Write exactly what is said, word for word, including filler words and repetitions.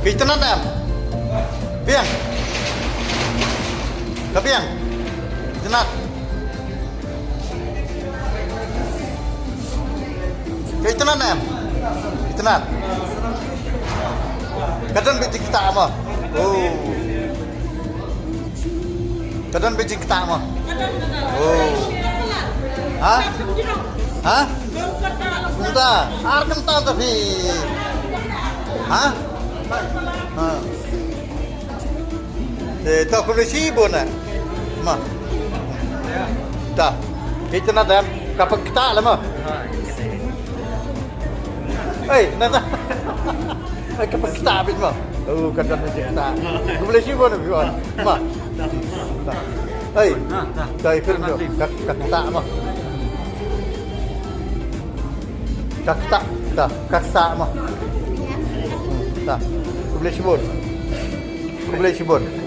Ka itynnad em? Biang. Ka biang. Itynnad. Ka itynnad em? Itynnad. Ka don beit jingktah mo. Oh. Ka don beit jingktah mo. Oh. Ha? Ha? Kumta. Ar kumta ta phi. Ha? Ha. Eh, ta khublei shibun eh. Ma. Ta. Itynnad em, ka pynktah la ma. Ei, na ta. Ei, ka pynktah beit ma. Oh, ka don beit jingktah. Khublei shibun eh, beit ma. Ta. Ei. Ta, i film tu. Ka, ka ktah ma. Ka ktah, ta, ka ktah ma. Hmm, ta. Khublei shibun. Khublei shibun.